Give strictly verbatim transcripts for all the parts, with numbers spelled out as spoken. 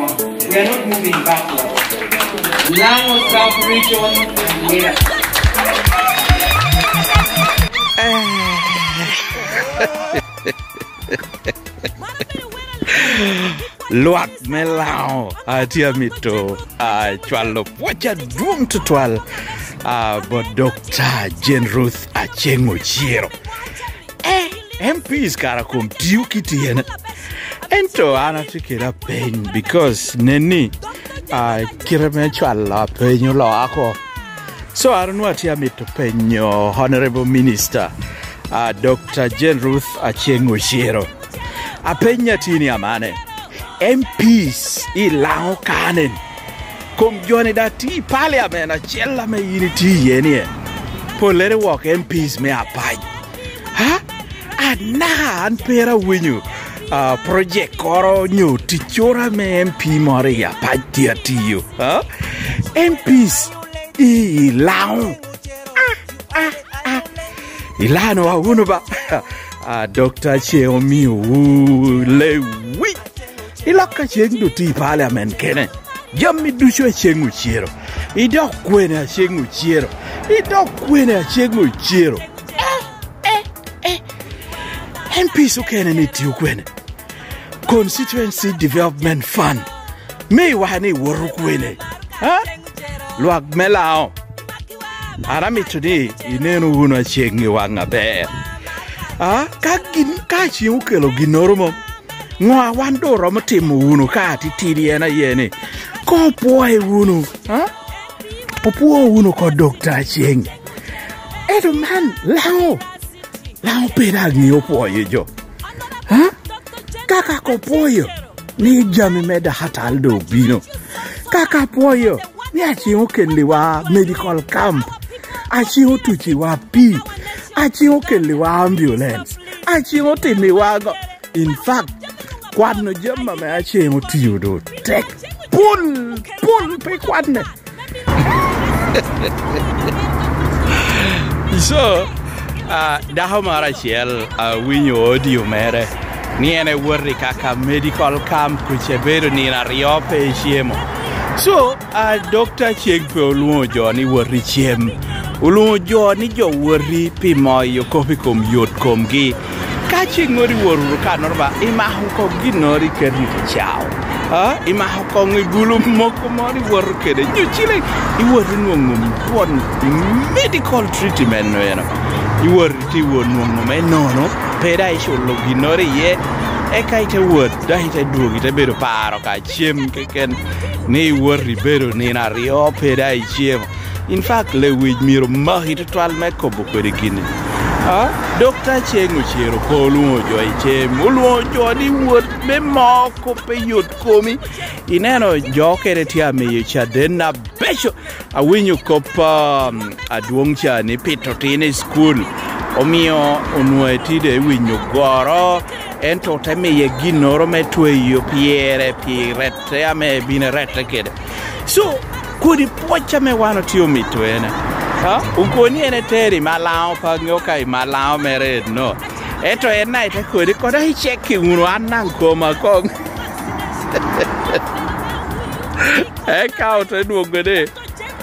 We are not moving backward. Lango Sub-Region and Lira. Lwak me Laŋo, atye amito, ah, cwalo pwoc adwoŋ tutwal, ah, bot Dokta Jane Ruth Aceng Ocero. Eh, M Ps kara kom tio ki tyene. Ento an atye kede apeny, because nen ni, ah, kite me cwalo apeny oloa oko. So, an onwoŋo atye amito penyo Honorable Minister, ah, Dokta Jane Ruth Aceng Ocero. Apeny atye ni amane, M Ps i Laŋo kanen, kom joni daŋ tye i Parliament acel ame yin itye iye ni e? Pollere wok M Ps me Apac. Ha? Anaka an pe ru awinyo, ah, project koro nyo ticcoro ame M P moro i Apac tye atiyo. Ha? M Ps i Laŋo. Ah, ah, ah. Ilano wa wunu ba. Ah, Dokta Aceng omiowu lewic. I lok Aceng doŋ tye i Parliament kene. Jami ducu Aceng Ocero. Idok kwene Aceng Ocero. Idok kwene Aceng Ocero. Eh, eh, eh. M Ps okene ni tio kwene? Constituency Development Fund. Miwa ni iwoto kwene? Ha? Lwak me Laŋo. An amito ni inenu wunu Aceng i waŋ aber. Ah, ka gin, ka Aceng okelo ginnoro mom, ŋo a wan doŋ romo timo wunu ka atitidi en aye ni, koŋ opwoye wunu, ah? Opwo wunu oko Dokta Aceng. Ento man Laŋo, Laŋo pe daŋ ŋeo pwoyo jo. Ha? Ka kaka opwoyo ni jami me dakatal doŋ obino. Kaka opwoyo ni Aceng okelliwa medical camp. Aceng otuciwa pii. Aceng okelliwa ambulance. Aceng otimiwa ŋo? In fact, kwano jami ame Aceng otio doŋ tek. Pul, pul pi kwanne. So, ah, dako moro acel, ah, awinyo audio mere ni en ewot i kaka medical camp kuc, ebedo nino aryo pe ecemo. So, ah, Dokta Aceng pe olwoŋo jo ni wot icem. Olwoŋo jo ni jo woti pi moyo kop i kom yot komgi. Ka Aceng ŋot iwot wunu kannoro ba, imako oko ginnoro iketo i te cao. Ah, imako koŋ i bulu moko moro iwoto kede. Nyo ciliŋ iwot inwoŋo twon medical treatment eno. Iwot ite wot nwoŋo me nono, pe daŋ iculo ginnoro iye. Eka ite wot, dok ite dwogo, ite bedo paro ka cem keken. Ni iwot ibedo nino aryo, pe daŋ icemo. In fact, lewic myero maki tutwal me kobo kodi gini. Ah, Dokta Aceng Ocero pe olwoŋo jo i cem, olwoŋo jo ni wot me mo kop pe yot komi. Ineno jo kede tye amiyo caden abeco. Awinyo kop, um, adwoŋ ca ni pito tin i cukul. Omio onwoŋo etye doŋ ewinyo goro, ento ote miye ginnoro me tweyo pyere pi rette ame ebino erette kede. So, kodi pwoc ame wan otye omito en, ha? Okoni en etero i Malaŋo, pe aŋeo ka i Malaŋo mere en no. Ento en na ite kodi, kono icek i wunu an naŋ koma koŋ. Eka ote nwoŋo ni,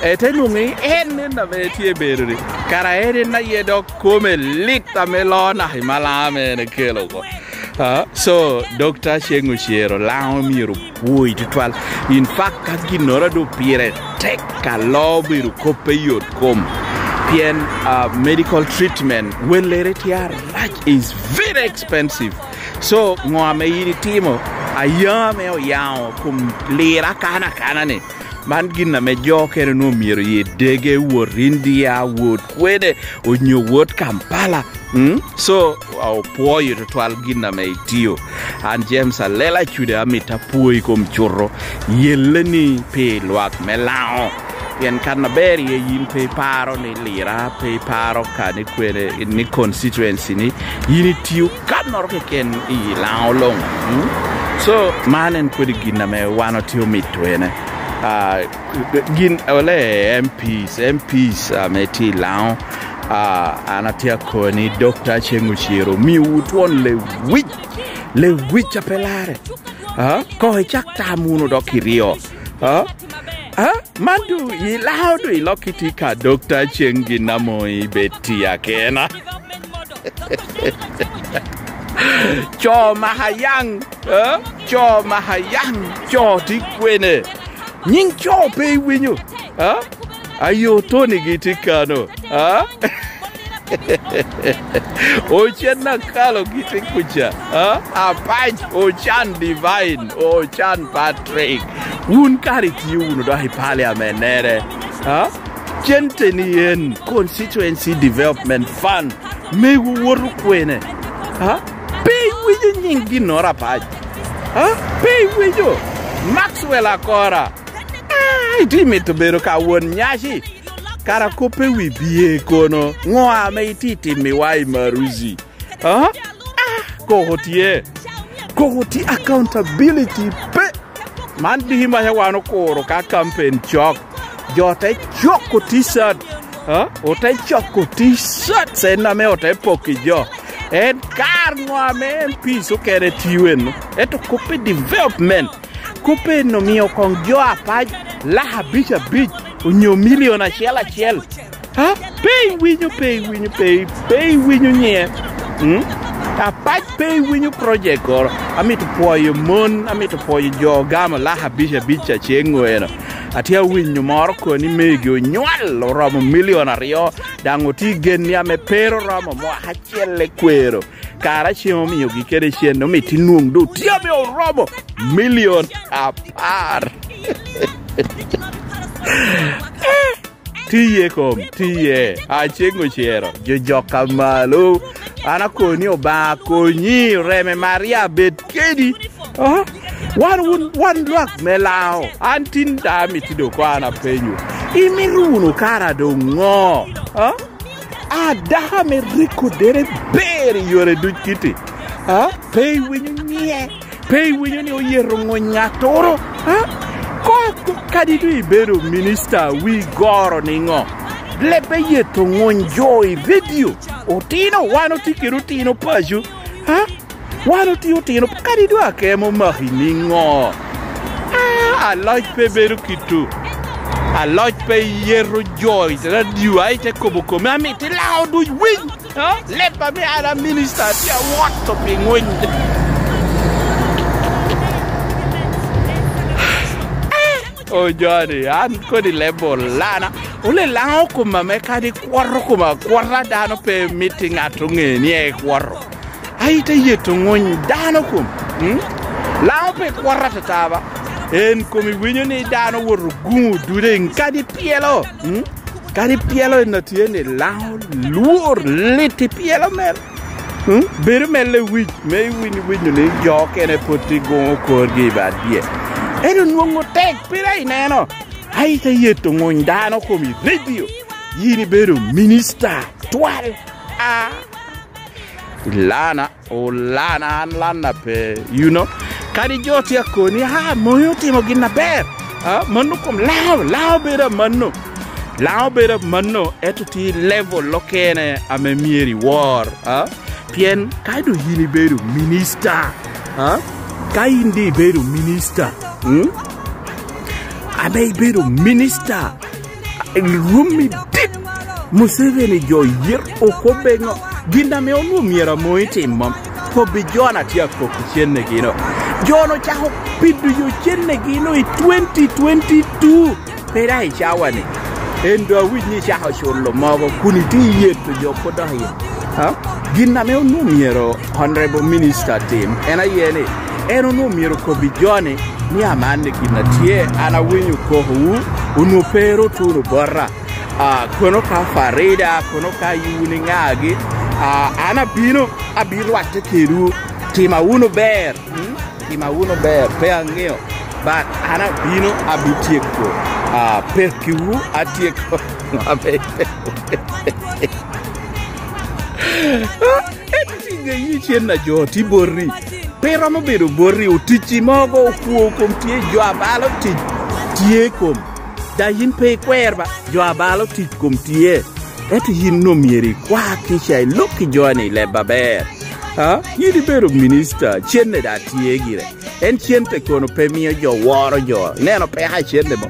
ete nwoŋo ni en en ame etye bedo ni, kara en en aye dok kome lit ame loo naka i Malaŋo ame en ekelo oko. Ah, so, Dokta Aceng Ocero, Laŋo myero opwoi tutwal. In fact, ka ginnoro doŋ pire tek, aloo obedo kop pe yot kom. Pien, ah, medical treatment, wellere tye arac, is very expensive. So, ŋo ame in itimo? Aya ame oyaŋo kom lira akana akana ni, man gin ame jo okene onwoŋo myero ye dege wot India, wot kwene, onyo wot Kampala. Mm? So, opwoyo tutwal gin ame itio. An James Alela Cude amito apwoi kom cuto yelle ni pi lwak me Laŋo. Pien kan aber iye yin pe iparo ni lira, pe iparo ka ni kwene, ni constituency ni, yin itio kannoro keken i Laŋo luŋ. Mm? So, man en kodi gin ame wan otye omito ene. Ah, gin, ole M Ps, M Ps ame tye i Laŋo, ah, an atye akoni, Dokta Aceng Ocero, miwu twon lewic, lewic a pe lare. Ha? Koŋ icak tam wunu dok iryo. Ha? Ha? Man du ilao du ilok iti ka dokta ceŋ gin amo ibed tye akena. Co maka yaŋ, ha? Co maka yaŋ, co ti kwene? Nyiŋ co pe iwinyo, ha? Ayo Tony gi ti kano, ha? Ocen akalo giti kuca, ha? Apac, Ocan Divine, Ocan Patrick. Wun kara itio wunu dok i parliament nere, ha? Cente ni en Constituency Development Fund, mego woto kwene, ha? Pe iwinyo nyiŋ ginnoro apac, ha? Pe iwinyo Maxwell Akora? Ah, iti mito bedo ka won nyaci? Kara kop pe wi bye kono? Ŋo ame iti timiwa i Maruzi? Ah? Ah, koko tye. Koko tye, accountability pe. Man diki maca wan okuro ka campaign cok. Jo te coko T-shirt, ah? Ote coko T-shirt sen ame ote poko i jo. En kar ŋo ame M Ps okene tio eno? Ento kop pe development. Kop eno omio koŋ jo apac lak abic abic onyo milion acel acel. Ha? Pe iwinyo, pe iwinyo, pe, pe iwinyo nye. Mm? Apac pe iwinyo project koro. Amito pwoyo mon, amito pwoyo jo ogamo lak abic abic a ceŋ eno. Atye awinyo moro kono ni megi onywal oromo milion aryo, daŋ otye gen ni ame pe oromo mwaka acel ekwero. Kara ceŋ omiogi kede cen, omito inwoŋ doŋ tye ame oromo milion apar. Tiye kom, tiye. Aceŋ ocero, jo jok a malo. An akobo ni Obaŋa konyi, reme Maria bed kedi. Ah, wan, wun, wan lwak me Laŋo. An tin da amito doŋ ko an apenyo. Imito wunu kara doŋ ŋo? Ah? A dako ame rikodere ber i yore duc kiti, ha? Pe iwinyo nyiŋe, pe iwinyo ni oyeto ŋony ŋattoro, ha? Ko, ko, kadi doŋ ibedo minista, wi goro niŋo? Leb me yeto ŋony jo i redio. Otino, wan otye kede otino paco, ha? Wan otye otino, kadi doŋ akemo omaki niŋo? Ah, aloc pe bedo kit-tu. Aloc pe yeto jo i radio, a ite kobo kome, amito Laŋo duc winy. Ah, leb ame an a minista, atye awoto pi ŋony. O joni, an kodi leb olana. Ole Laŋo koma me kadi kwoto koma kwota, dano pe miti ŋat oŋe ni ekwoto. Ai, te yeto ŋony dano kom, mm? Laŋo pe kwota atata ba. En kom iwinyo ni dano owoto guŋo dude kadi pyelo, mm? Kadi pyelo en a tye ni Laŋo lwor lit i pyelo mere. Mm? Bedo me lewic, me iwiny iwinyo ni jo okene pwod tye guŋo korgi i bad dye. Ento nwoŋo tek pire ineno. Ai, te yeto ŋony dano kom i redio. Yin ibedo minista twal. Ah. Ilana, olana, an lana pe, you know. Kadi jo tye akoni, "Ah, Moyo otimo gin aber." Ah, mano kom Laŋo, Laŋo bedo amanno. Laŋo bedo amanno, ento tye level okene ame myero iwor, ah? Pien ka doŋ yin ibedo minista, ah? Ka yin doŋ ibedo minista, mm? Ame ibedo minista, rwom i dit. Museveni jo yet okobbe ŋo? Gin ame onwoŋo myero amo itimo, kobbi jo-nu atye akok i cennegino. Jo-nu ocako pido yo cennegino i twenty twenty-two, pe daŋ i cawa-ni. En doŋ awinyo ni icako culo mogo, kun itye yeto jo pwod dok i, ha? Gin ame onwoŋo myero Honorable Minister tim, en aye ni, en onwoŋo myero okobbi jo-ni, ni aman ni gin a tye, an awinyo kokowu, onwoŋo pe ru otuno bota. Ah, kono ka Farida, kono ka wun iŋagi, ah, an abino, abirwatte kedwu, tima wunu ber, mm? Tima wunu ber, pe aŋeo, but an abino, abityeko, ah, pekkiwu, atyeko maber. Ento tye ŋeyi cen a jo tye boti. Pe romo bedo boti, oticci mogo okwo kom tye, jo a balo tic tye kom. Da yin pe ikwer ba, jo a balo tic kom tye. Ento yin omyero ikwa kica, ilok ki jo-ni i leb aber. Ha? Yin ibedo minista, cenne da tye gire. En cente kono pe mio jo woro jo. Ineno peko a cente mo?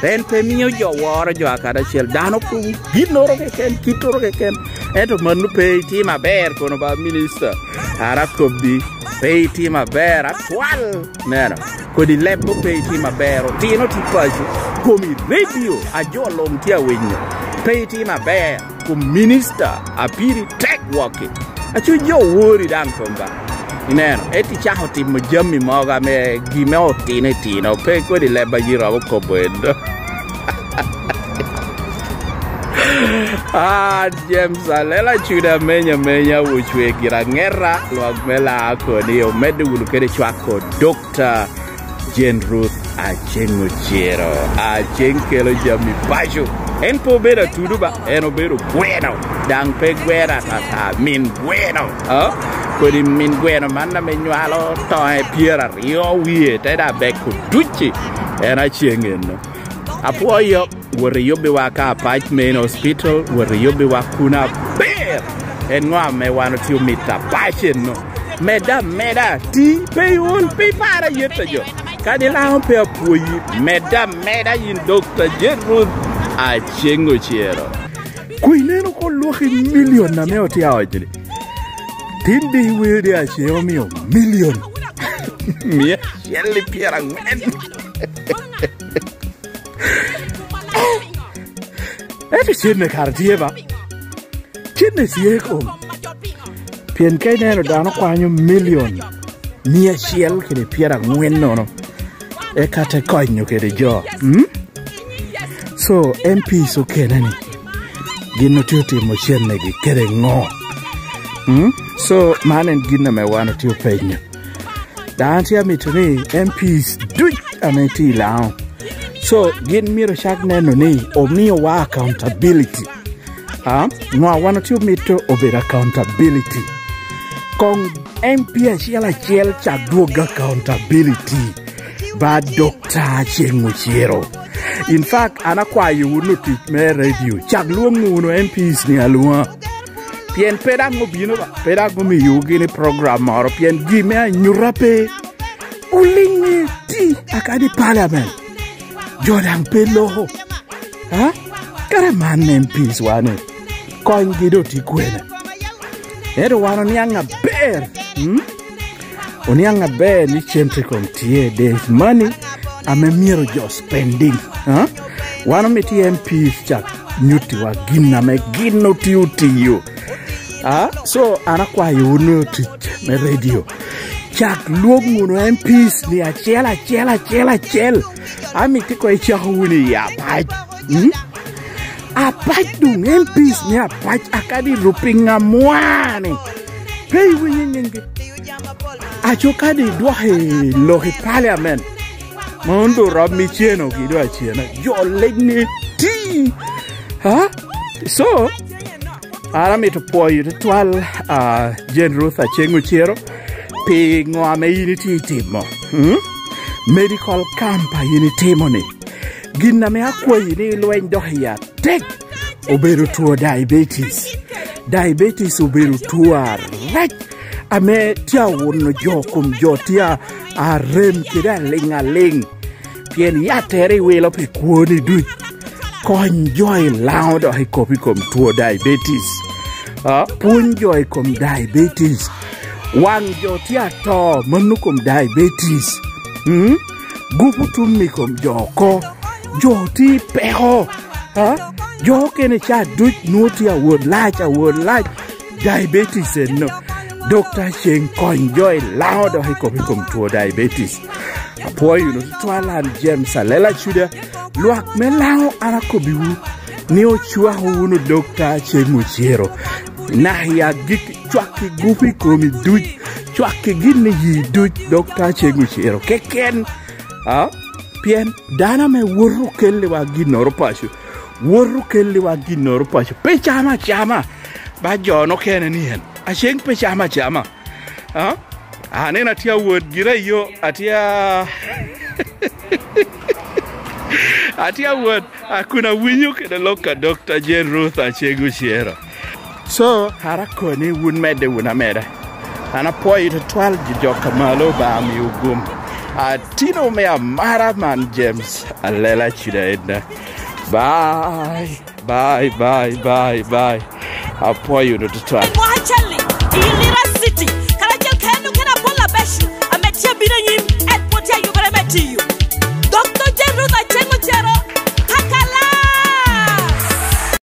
En pe mio jo woro jo akadi acel. Dano kobo ginnoro keken, kittoro keken. Ento mano pe itimo aber kono ba, minista. Ara kobbi, pe itimo aber atwal. Neno, kodi leb mo pe itimo aber. Otino tye paco. Komi redio, a jo luŋ tye awinyo. Pe itimo aber. Kom minista, apiri tek wokki. Aco jo wori daŋ kom ba. Ineno, eti cako timo jami mogo ame gi me otino itino, pe kodi leb a ji romo kobo en. Ah, James Alela Cuda, amenya amenya, ocwe gira ŋera, lwak me laa koni, omedde wunu kede cwako dok. Dokta Jane Ruth Aceng Ocero. Aceng kelo jami paco. En pe obedo atudo ba, en obedo gweno. Daŋ pe gweno atata, min gweno. Ah? Kodi min gweno man ame nywalo toŋe pyeraryo wie, te da beko ducci. En Aceng eno. Apwoyo. Wot iyubbiwa ka Apac Main Hospital, wot iyubbiwa kun aber. En ŋo ame wan otye omito Apac enno? Medde ameda, ti, pe iol, pe ipar ayet a jo. Kadi Laŋo pe apwoyi, medde ameda yin Dokta Jane Ruth Aceng Ocero. Ku ineno ko lwak i milion ame otye a ocni. Tin di iweo di Aceng omio milion. Mia acel i pyeraŋwen. Ento cenne kara tye ba? Cenne tye kom. Pien ka ineno dano kwanyo milion mia acel kede pyeraŋwen nono, eka te konyo kede jo. Mm? So, M Ps okene ni, gin otye otimo cennegi kede ŋo? Mm? So, man en gin ame wan otye openyo. Daŋ an tye amito ni M Ps duc ame tye i Laŋo, so, gin myero ocak neno ni omiowa accountability. Ah, ŋo a wan otye omito obedo accountability? Koŋ M P acel acel cak dwog accountability ba Dokta Aceng Ocero. In fact, an akwayo wun otic me radio, cak lwoŋo wunu M Ps ni alwoŋa. Pien pe daŋ obino ba, pe daŋ omiyowu gini program moro, pien gin me anyuta pe. Oliŋ i ti akadi parliament. Jo daŋ pe loko. Ha? Kara man M Ps wane. Konygi do tye kwene. Ento wan oniaŋ aber. Hmm? Oniaŋ aber ni cente kom tye, there is money ame myero jo spending. Ha? Wan omito M Ps cak nyuttiwa gin ame gin otio tiyo. Ah, so an akwayo wun otic me radio. Cak lwok wunu M Ps ni acel, acel, acel, acel. Amito ko icako wunu i Apac. Hmm? Apac doŋ M Ps ni Apac akadi rupiŋ amwani. Pe iwinyo nyingi. Aco kadi idwoko i lok i parliament. Ma ondu rom iceno gi do acena. Jo legni ti. Ha? So, an amito pwoyo tutwal, ah, Jane Ruth Aceng Ocero pi ŋo ame in itye itimo. Hmm? Medical camp a in itimo ni. Gin ame akwayi ni ilweny dok i atek obedo two diabetes. Diabetes obedo two arac ame tye awuno jo, kom jo tye a, arem kede aliŋ aliŋ. Pien yattere iwilo pi kwoni duc. Kony jo i Laŋo dok i kop i kom two diabetes. Ah, pwony jo i kom diabetes. Waŋ jo tye ato mano kom diabetes. Hmm? Gupu tum i kom jo oko. Jo tye i peko. Ha? Jo okene ca duc nwoŋo tye awot lac, awot lac. Diabetes enno. Dokta Aceng kony jo i Laŋo dok i kom, i kom two diabetes. Apwoyo wunu tutwal an James Alela Cuda. Lwak me Laŋo an akobbiwu ni ocwako wunu Dokta Aceng Ocero. Naka i agikki, cwak i gupu i komi duc, cwak i gin i yi duc, Dokta Aceng Ocero keken. Ah? Pien dano ame woto okelliwa ginnoro paco, woto okelliwa ginnoro paco, pe camo acama. Ba jo nokene ni en, Aceng pe camo acama. Ah? Aneno atye awot gira i yo, atye a-, atye awot, a kun awinyo kede lok a Dokta Jane Ruth Aceng Ocero. So, ara koni wun medde wun ameda. An apwoyo tutwal jo, jo ka malo, Obaŋa miwu gum. Atino me amara man, James Alela Cuda en. Bye, bye, bye, bye, bye. Apwoyo wunu tutwal. Wacali, i Lira City.